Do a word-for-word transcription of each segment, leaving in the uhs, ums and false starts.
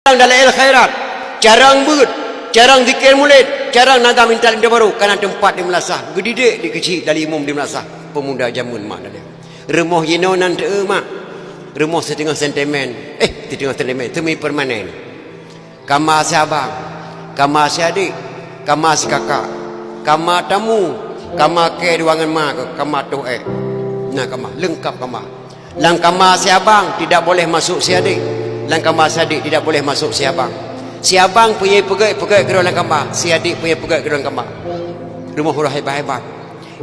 Carông dalail khairat, carông beuet, carông zikir mulod, carông nazam intat linto barô, kana teumpat di meulasah, geudidik di keuchik dari imum di meulasah, peumuda jameun mak dalem. Rumoh jinoe nan teu mak, rumoh siteungoh sentimen, eh, siteungoh sentimen, semi permanen. Kama siabang, kama siadik, kama sikakak, kama tamu, kama kée dua ngon ma, kama toh ék. Na kama, leungkap kama. Lam kama siabang tidak boleh masuk siadik, lam kama siadik tidak boleh masuk siabang. Siabang peuye peugét-peugét keudroe lam kama, siadik peuye peugét keudroe lam kama. Rumoh uroe hebat-hebat.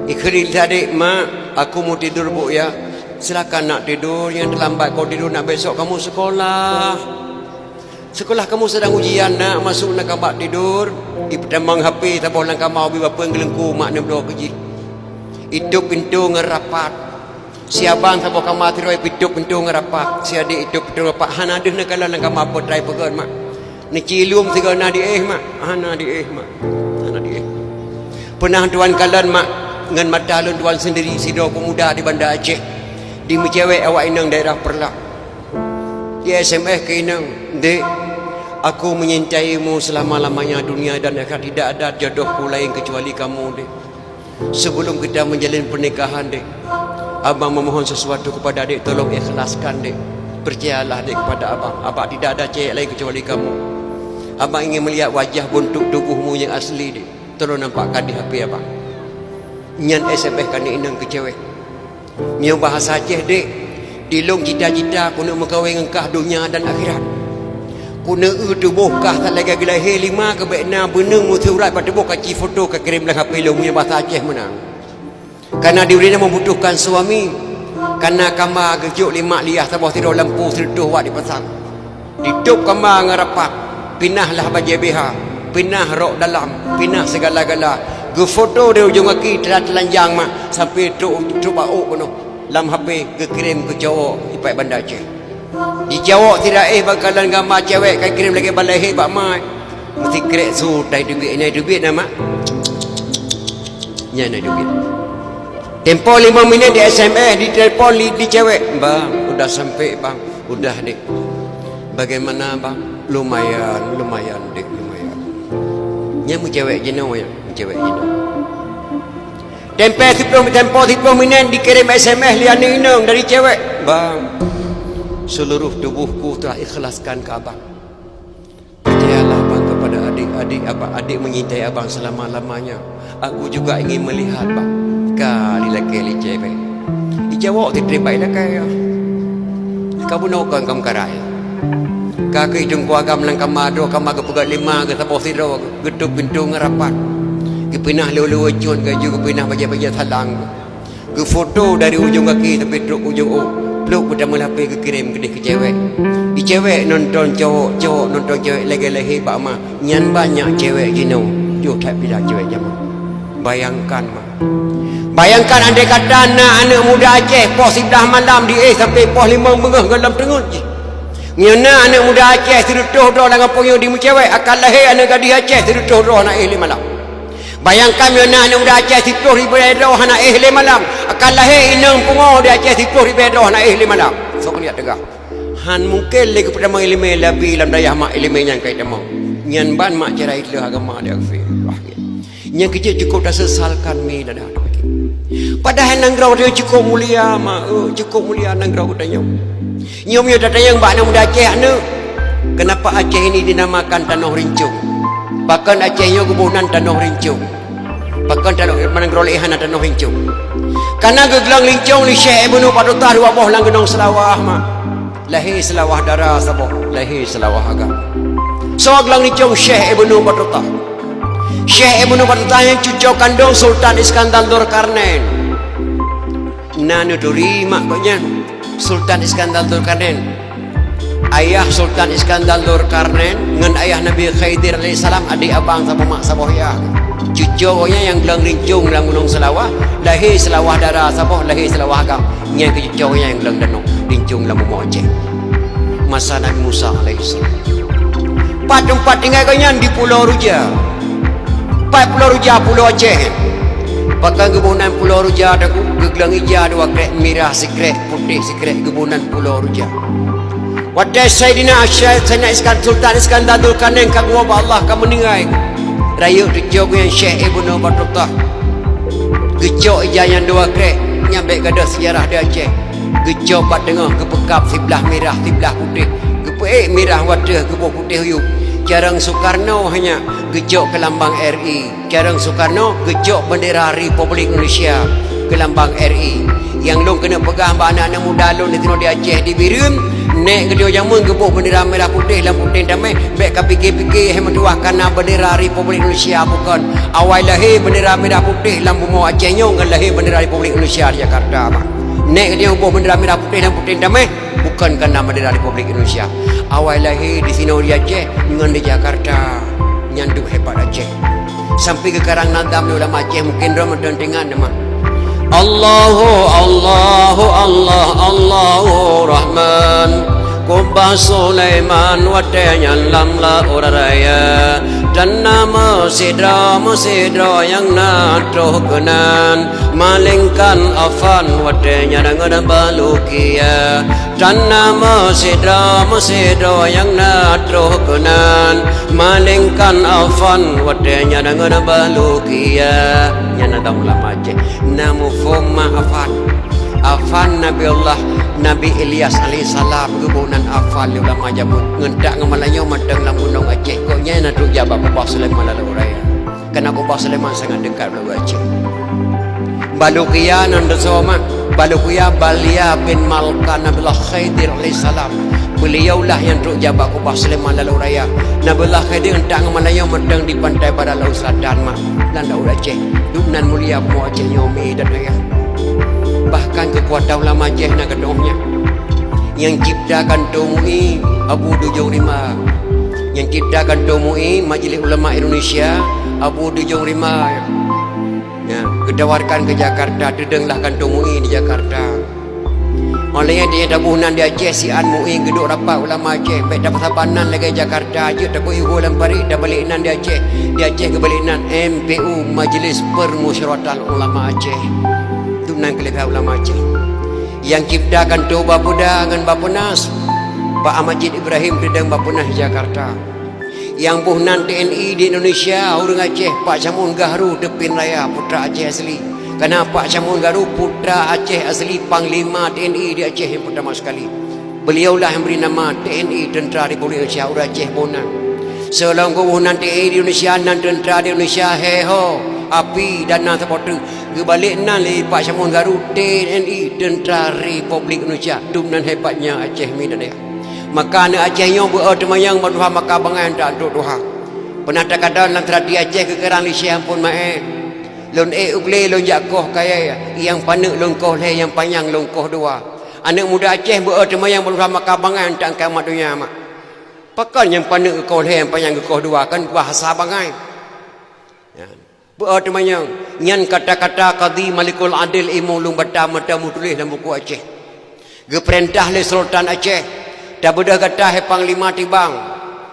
Ikheun lé siadik, "Mak, aku mau tidur, Bu, ya." "Silakan, Nak, tidur. Yang terlambat kau tidur, nak, besok kamu sekolah." "Sekolah kamu sedang ujian, Nak, masuk nak kama tidur." Ipeutamong H P saboh lam kama, ubit bapeue geulengku mak neubloe keujih. Itôp pintoe ngon rapat. Siabang saboh kama tiroe, itôp pintoe ngon rapat. Siadik itôp pintoe rapat. Hana deuh neukalon lam kama, peutrai peugét mak. Neucilum sigoe na diéh mak. Hana diéh mak. Hana diéh. Peunah tuan kalon mak, ngon mata lôn tuan sendiri sidroe peumuda di Banda Aceh. Di meucewek awak inong daerah Peureulak. Di S M S keu inong, "Dek, aku menyintaimu selama-lamanya, dunia dan akhirat tidak ada jodohku lain kecuali kamu, Dek. Sebelum kita menjalin pernikahan, Dek, abang memohon sesuatu kepada Dek, tolong ikhlaskan, Dek. Percayalah, Dek, kepada abang. Abang tidak ada cewek lain kecuali kamu. Abang ingin melihat wajah bentuk tubuhmu yang asli, Dek. Tolong nampakkan di H P abang." Nyan S M S keu inong keu cewek. Meunyoe bahasa Aceh, Dek, di lôn cita-cita keuneuk meukawen ngon kah donya dan akhirat. Keuneuk eu tuboh kah that lagée geulahé lima keuh bék na beuneueng meusurat bak tuboh ka ci foto ka kirém lam H P lôn, meunyoe bahasa Aceh meunan. Karena di ureueng nyan membutuhkan suami, karena kama geujok lé mak liah saboh sidroe lampu sireutôh watt dipasang. Ditôp kama ngon rapat, pinah lah bajée B H, pinah rok dalam, pinah sigala-gala. Geufoto dari ujong gaki teulat teulanjang mak, sampai trok, trok bak ôk keunoe. Lam H P geukirém keu cowok ipat Banda Aceh. Jicowok sira éh bak kalon gamba cewek ka kirém lagée balai hé bak mak. Meusikrek su tai teubiet, inai teubiet na mak. Nyan inai teubiet. Tempo lima minit di S M S, ditelepon li, di cewek. "Bang, udah sampai, Bang." "Udah, Dek." "Bagaimana, Bang?" "Lumayan, lumayan, Dek, lumayan." Nyan meucewek jinoe, ya, meucewek jinoe. Tempo siploh, tempo siploh minit dikirém S M S lé aneuk inong dari cewek. "Bang, seluruh tubuhku telah ikhlaskan ke Abang. Percayalah, Bang, kepada adik, adik Abang, adik menyintai Abang selama-lamanya. Aku juga ingin melihat, Bang." Ka lilakée lé cewek. Dijaweueb titrép bak ilakée, ya. Ka bunoe kon ka meukarai. Ka keuh teungku agam lam kama droe, kama geupeugét lima geuh saboh sidroe, geutôp pintoe ngon rapat. Geupinah leuwe-leuwe cut, geujok geupinah bajée-bajée salang. Geufoto dari ujong gaki sampai trok ujong ôk. Plôk geutamong lapée geukirém keudeh keu cewek. Di cewek nonton cowok, cowok nonton cewek lagée lahé bak ma. Nyan banyak cewek jinoe. Yoh that pih dah cewek jameun. Bayangkan ma. Bayangkan andai kata na aneuk muda Aceh poh siblaih malam di éh sampai poh limong beungoh goh lom teungeut jih. Nyoe na aneuk muda Aceh sireutôh droe lam gampông nyoe dimeucewek, akan lahé aneuk gadih Aceh sireutôh droe hana éh lé malam. Bayangkan nyoe na aneuk muda Aceh siplôh ribée droe hana éh lé malam, akan lahé inong pungo di Aceh siplôh ribée droe hana éh lé malam. Sok lihat teuga. Han mungken lé geupeutamong ileumé labi lam dayah mak ileumé nyan kai tamong. Nyan ban mak cara itleuh agama di akhé. Nyang keujeuet cukôp tasesalkan mi dada. Padahai nanggroe geutanyoe cukôp mulia, ma, eh, cukôp mulia nanggroe geutanyoe. Nyoe meunyoe tatanyong bak aneuk muda Aceh aneuk, kenapa Aceh ini dinamakan tanoh rincong? Pakon Aceh nyoe geuboh nan tanoh rincong? Pakon tanoh, nanggroe laén hana tanoh rincong? Karena geuglong rincong lé Syekh Ibnu Batutah dua boh lam gunong Seulawah, ma. Lahé Seulawah dara saboh, lahé Seulawah agam. Soe glong rincong? Syekh Ibnu Batutah. Syekh Ibnu Batutah nyan cuco kandong Sultan Iskandar Dzulkarnain. Na neuturi mak gobnyan, Sultan Iskandar Dzulkarnain. Ayah Sultan Iskandar Dzulkarnain ngon ayah Nabi Khidir alaihissalam, adék abang saboh mak saboh yah. Cuco gobnyan nyang glong rincong lam gunong Seulawah, lahé Seulawah dara saboh, lahé Seulawah agam. Nyan keuh cuco gobnyan nyang glong danau rincong lam bumoe Aceh. Masa Nabi Musa alaihissalam. Pat teumpat tinggai gobnyan di Pulo Ruja. Pat Pulo Ruja, Pulo Aceh. Pakon geuboh nan Pulo Ruja, Teungku? Geuglong ija dua krek, mirah sikrek, putéh sikrek, geuboh nan Pulo Ruja. Watèe Saidina Syekh, Saidina Iskan-, Sultan Iskandar Zulkarnain ka geuwoe bak Allah, ka meuninggai, rayeuk teucok nyan Syekh Ibnu Batutah. Geucok ija nyang dua krek, nyan bèk gadôh seujarah di Aceh. Geucok bak teungoh, geupeukab siblah mirah, siblah putéh. Geupeuék mirah u ateueh, geuboh putéh u yup. Carông Sukarno hanya geucok keu lambang R I. Carông Sukarno geucok bendera Republik Indonesia keu lambang R I. Nyang lôn keuneuk peugah bak aneuk-aneuk muda lôn di sinoe di Aceh, di Bireuen, nèk geutanyoe jameun geuboh bendera mirah putéh lam puténg tamèh, bèk ka pike-pike hai meutuwah ka na bendera Republik Indonesia, bukon. Awai lahé bendera mirah putéh lam bumoe Aceh nyoe ngon lahé bendera Republik Indonesia di Jakarta, bah. Nèk geutanyoe boh bendera mirah putéh lam puténg tamèh, bukon ka na bendera Republik Indonesia. Awai lahé di sinoe di Aceh ngon di Jakarta. Nyan duek hebat Aceh. Sampai geukarang nazam lé ulama Aceh, mungken droe mantong teuingat nama. Allahu, Allahu, Allah, Allahu Rahman. Kubah Sulaiman watèe nyan lam laôt raya. Dan na meusidroe-meusidroe nyang na troh keunan. Malengkan Afan watèe nyan ngon Balukia. Dan na meusidroe-meusidroe nyang na troh keunan, malengkan Afan watèe nyan ngon Balukia. Nyan na ulama Aceh. Na muphom ma Afan. Afan Nabiullah, Nabi Ilyas alaihissalam geuboh nan Afan lé ulama jameun. Ngon tak ngon malam nyoe mantong lam gunong Aceh. Kok nyan na troh jak bak Kubah Sulaiman laôt raya. Karena Kubah Sulaiman sangat dekat bak Aceh. Balukia nan teusoe mak. Balukia Balia bin Malkan Nabiullah Khidir alaihissalam. Beliaulah nyang trok jak bak Kubah Sulaiman laôt raya. Nabiullah Khidir ngon tak ngon malam nyoe mantong di pantai barat laôt selatan mak. Lam laôt Aceh. Duek nan mulia bumoe Aceh nyoe mi dan raya. Bahkan keukuatan ulama Aceh na keudroe nyan. Nyang cipta kantô MUI Abu Dujong Rima. Nyang cipta kantô MUI, Majelis Ulama Indonesia, Abu Dujong Rima. Ya, geutawarkan keu Jakarta, teudeunglah kantô MUI di Jakarta. Óh lheueh nyan taboh nan di Aceh, siat MUI geuduek rapat ulama Aceh, bèk tapeusaban nan lagèe Jakarta, jeuet tapeuihu lam parit, tabalek nan di Aceh. Di Aceh geubalek nan M P U, Majelis Permusyawaratan Ulama Aceh. Duek nan keuleubèhan ulama Aceh. Nyang cipta kantô Bapeda ngon Bapenas, Pak Ahmad Jid Ibrahim teudeung Bapenas di Jakarta. Nyang boh nan T N I di Indonesia, ureueng Aceh, Pak Samun Gahru Teupin Raya, putra Aceh asli. Karena Pak Samun Gahru putra Aceh asli, Panglima T N I di Aceh nyang pertama sekali. Beliaulah nyang bri nama T N I, Tentara Republik Indonesia, ureueng Aceh boh nan. Seulaweueng geuboh nan T N I di Indonesia, nan tentara di Indonesia, he ho, api dan nan saboh teuk. Geubalek nan lé Pak Samun Gahru, T N I, Tentara Republik Indonesia. Dum nan hebatnya Aceh mi dan dayah. Maka aneuk Aceh nyoe beu-e teumanyong bak tuha maka bangai, tak trok tuha. Peunah takalon lam seurati Aceh geukarang lé Syekh Ampon Maé. Lôn ék u glé lôn jak koh kayèe, nyang paneuk lôn koh lhèe, nyang panyang lôn koh dua. Aneuk muda Aceh beu-e teumanyong bak tuha maka bangai, tak angkai mat donya mak. Pakon nyang paneuk geukoh lhèe, nyang panyang geukoh dua, kan bahasa bangai. Ya. Beu-e teumanyong, nyan kata-kata Kadhi Malikul Adil Imum Lueng Bata mantong meutuléh lam buku Aceh. Geupeurintah lé Sultan Aceh, tabeudôh gata hai Panglima Tibang,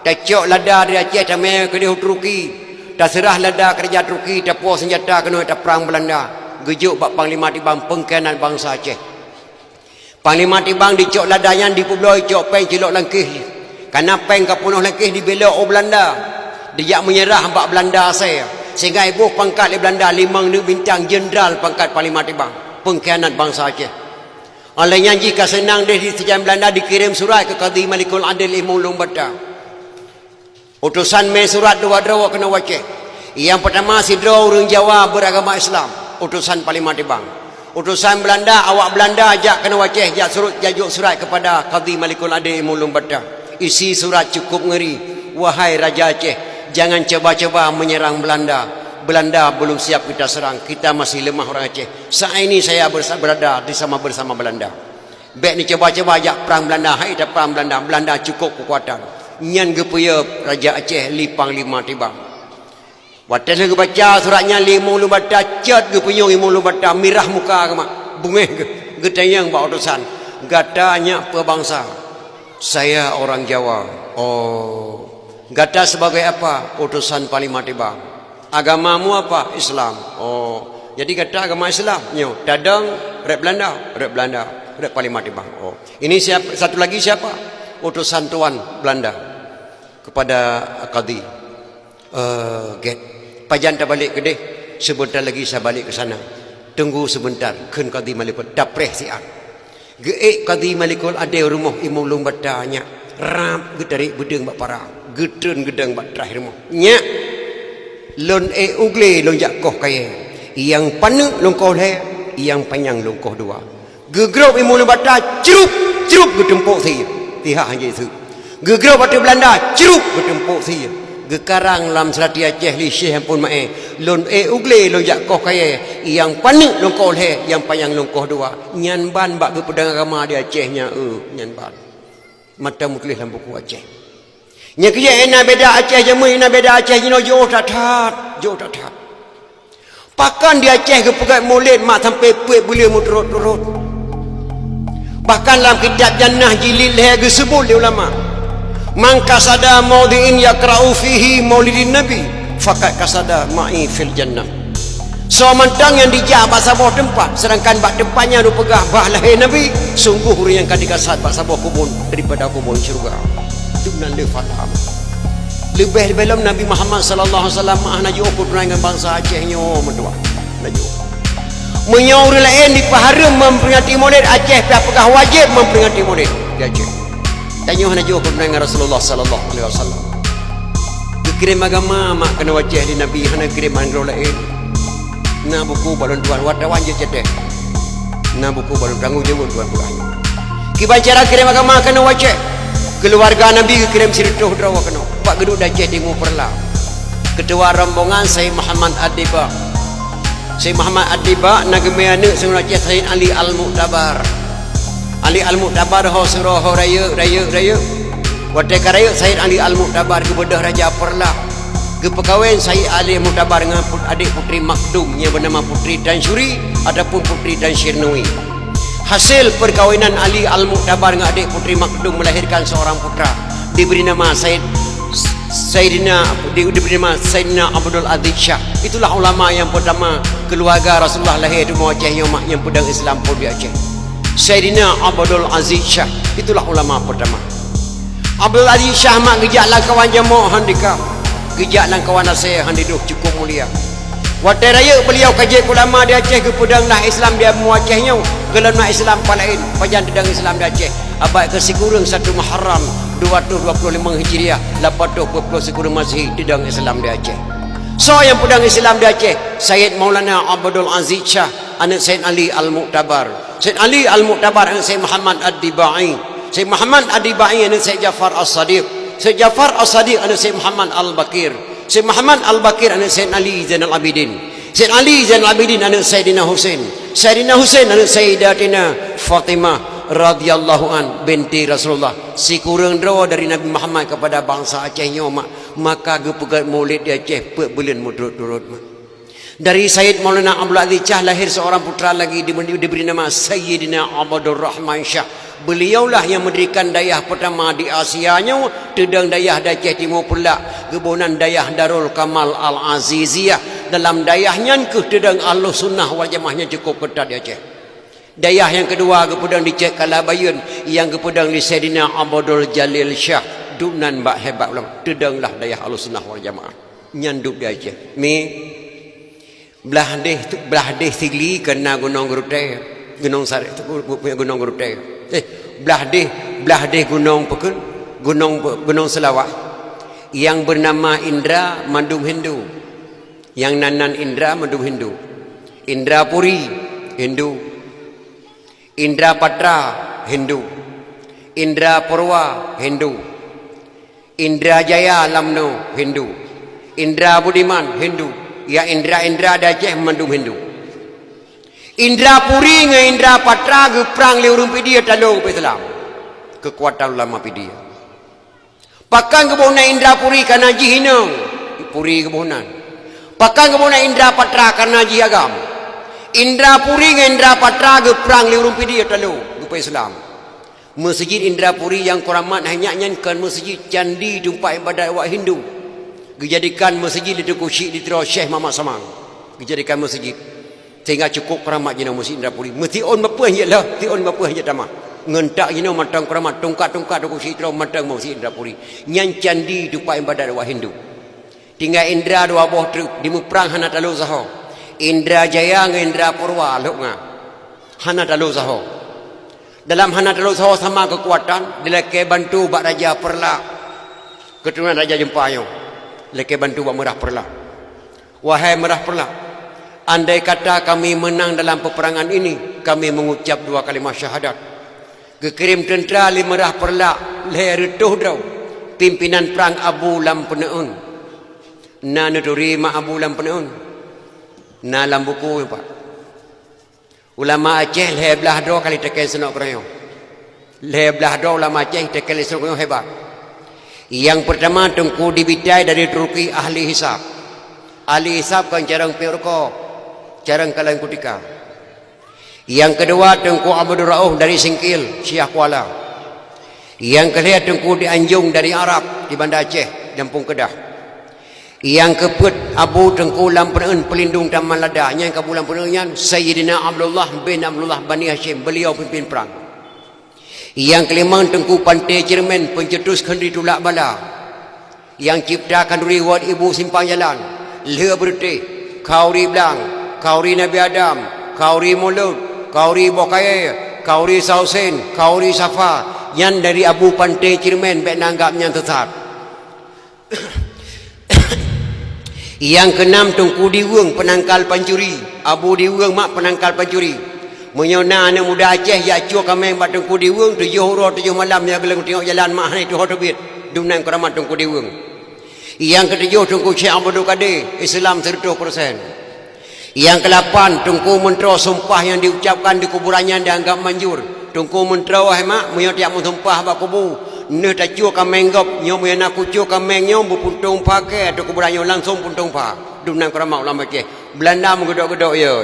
tacok lada dari Aceh tamè keudéh u Turki, taseurah lada keu raja Turki, tapuwoe seunjata keunoe taprang Beulanda, geujok bak Panglima Tibang peungkhianat bansa Aceh. Panglima Tibang dicok lada nyan dipeubloe cok péng cilok langkéh. Kana péng ka peunoh langkéh dibelok u Beulanda. Dijak meunyeurah bak Beulanda asèe. Sehingga iboh pangkat lé Beulanda limong neuk bintang, jeundral pangkat Panglima Tibang. Peungkhianat bansa Aceh. Óh lheueh nyan jih ka seunang deh di seujan Beulanda dikirém surat keu Kadhi Malikul Adil Imum Lueng Bata. Utosan mé surat dua droe keunoe u Aceh. Nyang peurtama sidroe ureueng Jawa beuragama Islam, utosan Panglima Tibang. Utosan Beulanda, awak Beulanda jak keunoe u Aceh, jak surut, jak jok surat keupada Kadhi Malikul Adil Imum Lueng Bata. Isi surat cukup ngeri, "Wahai Raja Aceh, jangan coba-coba menyerang Beulanda. Beulanda belum siap kita serang, kita masih lemah orang Aceh. Saat ini saya bersa-, berada di sama, bersama Beulanda." Bèk neucuba-cuba jak prang Beulanda, hai taprang Beulanda, Beulanda cukôp keukuatan. Nyan geupeuyue Raja Aceh lé Panglima Tibang. Watèe lheueh geubaca surat nyan lé Imum Lueng Bata, cot geupeunyueng Imum Lueng Bata, mirah muka geuh mak, beungéh geuh, geutanyong bak utosan, "Gata nyak peue bansa?" "Saya orang Jawa." "Oh. Gata sebagai apa?" "Utosan Panglima Tibang." "Agamamu apa?" "Islam." "Oh, jadi gata agama Islam?" "Nyo." "Tadong rot Beulanda?" "Rot Beulanda, rot Panglima Tibang." "Oh, ini siap-, satu lagi siapa?" utusan tuan Belanda kepada kadi, "Eh, Gét, pajan tabalek keudeh? Sebentar lagi saya balik ke sana. Tunggu sebentar," kheun Kadi Malikul, tapreh siat. Geuék Kadi Malikul Adé rumoh Imum Lueng Bata nyak, rab geutarek beudeueng bak para, geutreun geudong bak traih rumoh. "Nyak, lôn ék u glé lôn jak koh kayée. Nyang paneuk lôn koh lhée, nyang panyang lôn koh dua." Geugrob Imum Lueng Bata, crup, crup, geuteumpok sie. Tihah hana jiseuet. Geugrob ateueh Belanda, crup, geuteumpok sie. Geukarang lam seulati Aceh lé Syekh Ampon Maé, "Lôn ék u glé lôn jak koh kayée, nyang paneuk lôn koh lhée, nyang panyang lôn koh dua." Nyan ban bak geupeudong agama di Aceh nyan, eh, nyan ban. Mata meutuléh lam buku Aceh. Nyang keujeuet na beda Aceh jameun, na beda Aceh jinoe, jiôh that-that, jiôh that-that. Pakon di Aceh geupeugét mulod mak sampoe peuet buleuen meuturot-turot. Bahkan lam kitab Jannah jilid lhée geuseubut lé ulama, "Man qasada maudhi'in yaqra'u fihi maulidin nabi, faqad qasada ma'i fil jannah." Soe mantong nyang jijak bak saboh teumpat, seudangkan bak teumpat nyan geupeugah bah lahé Nabi, sunggoh ureuëng nyang ka jikasad bak saboh kubon daripada kubon syeuruga. Dum nan le faham. Leubeh-leubeh lom Nabi Muhammad sallallahu alaihi wasallam hana jiôh keu droe ngon bansa Aceh nyoe meutuah. Hana jiôh. Meunyoe ureuëng laén jipeuhareuem memperingati Maulid, Aceh pih peugah wajéb memperingati Maulid di Aceh. Tanyoe hana jiôh keu droe ngon Rasulullah sallallahu alaihi wasallam. Geukirém agama mak keunoe Aceh lé Nabi, hana kirém nanggroe laén. Na buku bak lôn tuan, wartawan jeuet ceuteh. Na buku bak lôn, tanggong jaweueb tuan peugah nyoe. Kiban cara kirém agama keunoe Aceh. Keuluwarga Nabi geukirém sireutôh droe keunoe. Bak geuduek di Aceh Timu Peureulak. Keutua rombongan Said Muhammad Ad-Diba. Said Muhammad Ad-Diba na geumé aneuëk singoh Aceh Said Ali Al-Mu'tabar. Ali Al-Mu'tabar ho sidroe ho rayeuk, rayeuk, rayeuk. Watée ka rayeuk, Said Ali Al-Mu'tabar geubeudôh Raja Peureulak. Geupeukawen Said Ali Al-Mu'tabar ngon put-, adék Putri Makdum nyang beunama Putri Tansyuri ataupun Putri Tansyirnui. Hasil perkawinan Ali Al-Mu'tabar ngon adék Putri Makdum melahirkan seorang putra, diberi nama Said, Saidina, di-, diberi nama Saidina Abdul Aziz Syah. Itulah ulama yang pertama keluarga Rasulullah lahé di Aceh nyoe mak nyang peudong Islam phon di Aceh. Saidina Abdul Aziz Syah, itulah ulama pertama. Abdul Aziz Syah mak geujak lam kawan jamoe han dika, geujak lam kawan asée han didroh, cukup mulia. Watée rayeuk beliau ka jeuet keu ulama di Aceh, geupeudong lah Islam di bumoe Aceh nyoe, gohlom na Islam pat laén, pajan teudong Islam di Aceh. Abad keu sikureueng satu Muharram dua ratus dua puluh lima Hijriah, lapan ratus dua puluh sikureueng Masehi, teudong Islam di Aceh. Soe nyang peudong Islam di Aceh? Said Maulana Abdul Aziz Syah, aneuëk Said Ali Al-Mu'tabar. Said Ali Al-Mu'tabar aneuëk Said Muhammad Ad-Dibai. Said Muhammad Ad-Dibai aneuëk Said Jafar As-Sadiq. Said Jafar As-Sadiq aneuëk Said Muhammad Al-Baqir. Said Muhammad Al-Baqir aneuëk Said Ali Zainal Abidin. Said Ali Zainal Abidin aneuëk Saidina Husain. Saidina Husain aneuëk Saidatina Fatimah radhiyallahu an binti Rasulullah. Sikureueng droe dari Nabi Muhammad kepada bansa Aceh nyoe mak, maka geupeugét mulod di Aceh peuet buleuen meuturot-turot mak. Dari Said Maulana Abdul Aziz Syah lahir seorang putra lagi, di-, diberi nama Sayyidina Abdul Rahman Syah. Beliaulah yang mendirikan dayah pertama di Asia nyoe, teudong dayah di Aceh Timu Peureulak, geuboh nan dayah Darul Kamal Al-Aziziyah. Dalam dayah nyan keuh teudong Ahlus Sunnah wal Jamaah nyang cukup keutat di Aceh. Dayah nyang keudua geupeudong di Cek Kalabayeuen, nyang geupeudong lé Saidina Abdul Jalil Syah, dum nan bak hebat ulama, teudonglah dayah Ahlus Sunnah wal Jamaah. Nyan dum di Aceh. Mi, blah deh, blah deh Sigli ka na Gunong Geurutée, Gunong Sare-, Gunong Geurutée. Eh, blah deh, blah deh Gunong Peukheun, Gunong, Gunong Seulawah, nyang beunama Indra mandum Hindu. Nyang nan-nan Indra mandum Hindu. Indra Puri, Hindu. Indra Patra, Hindu. Indra Purwa, Hindu. Indra Jaya Lamno, Hindu. Indra Budiman, Hindu. Ya, Indra-Indra di Aceh mandum Hindu. Indra Puri ngon Indra Patra geuprang lé ureuëng Pidie, talo geupeu Islam. Keukuatan ulama Pidie. Pakon geuboh nan Indra Puri, kareuna jih inong Puri geuboh nan. Pakon geuboh nan Indra Patra, kareuna jih agam. Indra Puri ngon Indra Patra geuprang lé ureuëng Pidie, talo geupeu Islam. Meuseujid Indra Puri nyang kuramat hai nyak nyan kon meuseujid, candi, teumpat iébadat awak Hindu. Geujadikan meuseujid lé Teungku Chik di Tiro Syekh Muhammad Saman. Geujadikan meuseujid. Sehingga cukup kuramat jinoe Meuseujid Indra Puri. Meusion bapeuh jeuet lheueh, sion bapeuh jeuet tamah. Ngon tak jinoe mantong keuramat, tungkat-tungkat Teungku Chik di Tiro mantong meusiet Indrapuri. Nyan candi teumpat iébadat awak Hindu. Tinggai indra dua boh treuk, dimeuprang hana talo saho. Indra Jaya ngon Indra Purwa lhok nga. Hana talo saho. Dalam hana talo saho sama keukuatan, dilakée bantu bak Raja Peureulak. Keuturonan Raja Jeumpa nyoe. Dilakée bantu bak Meurah Peureulak. Wahai Meurah Peureulak, andai kata kami menang dalam peperangan ini, kami mengucap dua kalimah syahadat. Geukirém teuntra lé Meurah Peureulak lhée reutôh droe, pimpinan prang Abu Lam Peuneuen. Na neuturi mak Abu Lam Peuneuen? Na lam buku, Pak. Ulama Aceh lhée blaih droe kali teuken sinok keureunyong. Lhée blaih droe ulama Aceh teuken lé sinok keureunyong hebat. Nyang peurtama Teungku Dibitai dari Turki, ahli hisab. Ahli hisab kon carông piep rukok, carông kalon kutika. Nyang keudua Teungku Abdul Rauf dari Singkil, Syiah Kuala. Nyang keulhée Teungku di Anjong dari Arab, di Banda Aceh, Gampông Keudah. Nyang keupeuet Abu Teungku Lam Peuneuen, peulindong Taman Lada, nyang ka Abu Lam Peuneuen nyan Sayyidina Abdullah bin Abdullah Bani Hasyim, beuliau pimpin prang. Nyang keulimong Teungku Panté Ceureumen, peuncetus khanduri tulak bala. Nyang cipta khanduri wot ibu simpang jalan, lheueh beureuteh, khanduri blang, khanduri Nabi Adam, khanduri mulod, khanduri boh kayée, khanduri sausen, khanduri safa, nyan dari Abu Panté Ceureumen, bék na anggab nyan sesat. Nyang keunam Teungku Diweueng, peunangkal pancuri. Abu Diweueng mak peunangkal pancuri. Meunyoe na aneuëk muda Aceh jak cue kaméng bak Teungku Diweueng, tujoh uroe tujoh malam nyan geuleueng teungoh jalan mak hana tuho teubiet, dumnan keuramat Teungku Diweueng. Nyang keutujoh Teungku Syekh Abdul Kadir, Islam seureutôh persen. Nyang keulapan, Teungku Meuntroe sumpah nyang diucapkan di kuburan nyan dianggap manjur. Teungku Meuntroe, wahai mak, meunyoe tiak meusumpah bak kubu, neuh tacue kaméng gob, nyoe meunyoe na kucue kaméng nyoe beupuntông pha kée ateueh kuburan nyoe langsông puntông pha. Dumnan keuramat ulama Aceh. Beulanda meugeudok-geudok, yo.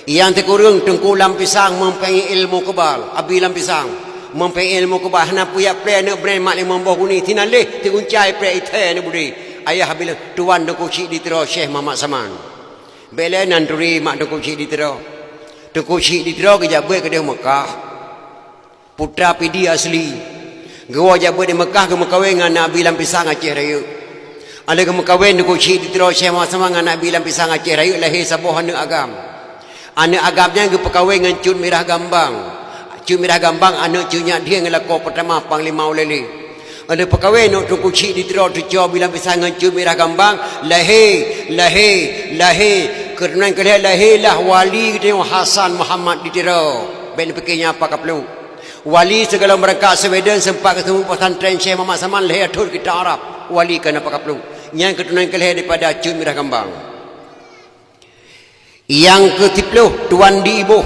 Nyang sikureueng Teungku Lam Pisang meumpéi ilmu keubal, Abi Lam Pisang. Meumpéi ilmu keubal, hana peue jak preh aneuëk breng mak limong boh guni, sinan leh siuncai preh ithée aneuëk budi. Ayah Abi Lam, tuan Teungku Chik di Tiro Syekh Muhammad Saman. Bék lé nan turi mak Teungku Chik di Tiro. Teungku Chik di Tiro geujak beuet keudeh Meukah. Putra Pidie asli. Geuwoe jak beuet di Meukah geumeukawen ngon Abi Lam Pisang Aceh Rayeuk. Alheuh geumeukawen Teungku Chik di Tiro Syekh Muhammad Saman ngon Abi Lam Pisang Aceh Rayeuk lahé saboh aneuëk agam. Aneuëk agam nyan geupeukawen ngon Cut Mirah Gambang. Cut Mirah Gambang aneuëk Cut Nyak Dhien ngon lakoe peurtama Panglima Ulée Lheue. Aneuëk peukawen nyoe Teungku Chik di Tiro teucok Abi Lam Pisang ngon Cut Mirah Gambang, lahé, lahé, lahé. Keuturonan keulhée lahé lah wali geutanyoe Hasan Muhammad di Tiro. Bék neupike nyan apa kapluek. Wali sigohlom beurangkat Sweden seumpat geuseumeubeuet pesantren Syekh Muhammad Saman lhée thon kitab Arab. Wali keu na pakapluek. Nyan keuturonan keulhée daripada Cut Mirah Gambang. Nyang keu siplôh, Tuan di Iboh,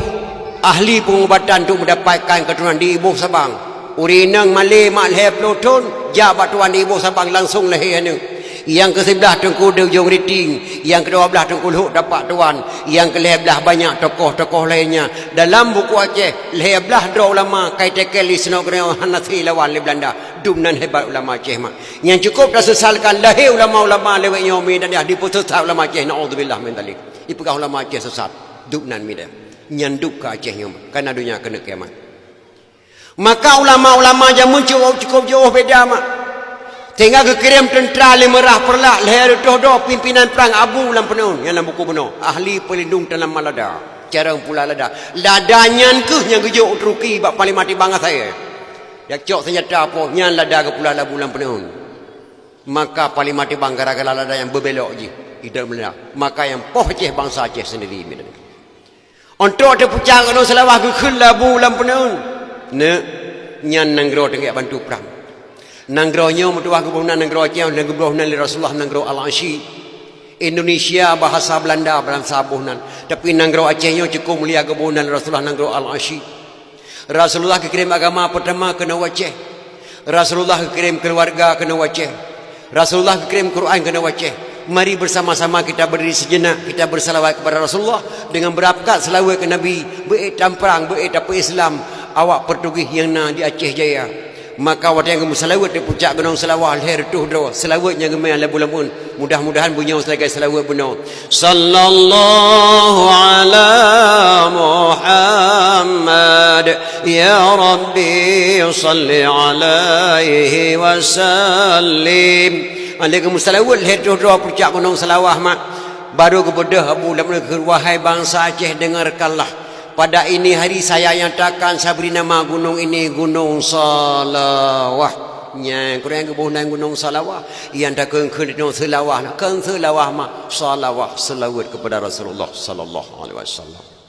ahli peungubatan untuk mendapatkan keuturonan di Iboh Sabang. Ureuëng inong malée mak lhée ploh thon, jak bak Tuan di Iboh Sabang langsông lahé aneuëk. Nyang keu siblaih Teungku di Ujong Riting, nyang keu dua blaih Teungku Lhok Tapak Tuan, nyang keu lhée blaih banyak tokoh-tokoh laén nyan. Dalam buku Aceh, lhée blaih droe ulama ka iteken lé sinoe keudroe hana siribee lawan lé Beulanda. Dumnan hebat ulama Aceh mak. Nyang cukup tasesalkan lahé ulama-ulama lewat nyoe mi dan dah dipeusesat ulama Aceh, naudzubillah min dzalik. Ipeugah ulama Aceh sesat. Dumnan mi dah. Nyan duka Aceh nyoe mak. Kana donya keuneuk kiamat. Maka ulama-ulama jameun cukup, cukup jiôh beda mak. Sehingga geukirém teuntra lé Meurah Peureulak lhée reutôh droe pimpinan prang Abu Lam Peuneuen nyang lam buku bunoe, ahli peulindong tanaman lada, carông pula lada. Lada nyan kheueh nyang geujok u Turki bak Panglima Tibang asai. Jak cok seunjata poh nyan lada geupula lé Abu Lam Peuneuen. Maka Panglima Tibang gara-gara lada nyang beubelok jih, idéh meulada. Maka nyang poh Aceh bansa Aceh seundiri. Untuk teupeucah keunoe Seulawah geukheun lé Abu Lam Peuneuen. Neuk, nyan nanggroe teungoh bantu prang. Nanggroe nyoe meutuwah geuboh nan nanggroe Aceh, nyan geuboh nan lé Rasulullah nanggroe Al-Asyi. Indonesia bahasa Belanda, bahasa boh nan. Tapi nanggroe Aceh nyoe cukup mulia geuboh nan lé Rasulullah nanggroe Al-Asyi. Rasulullah geukirém agama peutama keunoe Aceh. Rasulullah geukirém keuluwarga keunoe Aceh. Rasulullah geukirém Quran keunoe Aceh. Mari bersama-sama kita berdiri sejenak, kita bersalawat kepada Rasulullah dengan beurabkat seulaweuet keu Nabi, beuék tamprang, beuék tapeu Islam awak Portugis nyang na di Aceh Jaya. Maka watée nyang geumeuseulaweuet di pucak gunong Seulawah lhée reutôh droe, seulaweuet nyang geumeu'ah lé buleuen, mudah-mudahan beunyoe seulagée seulaweuet bunoe. Sallallahu ala Muhammad, ya Rabbi salli alaihi wasallim. Lhée geumeuseulaweuet lhée reutôh droe pucak gunong Seulawah mak, baru geubeudôh Abu Lahab geukheun, "Wahai bansa Aceh, dengarkanlah. Pada ini hari saya nyatakan, saya beri nama gunung ini Gunung Salawah." Nyan, keureuna geuboh nan Gunong Salawah. Nyang takheun-kheun di Gunong Seulawah, kon Seulawah mak, Salawah, seulaweuet kepada Rasulullah sallallahu alaihi wasallam.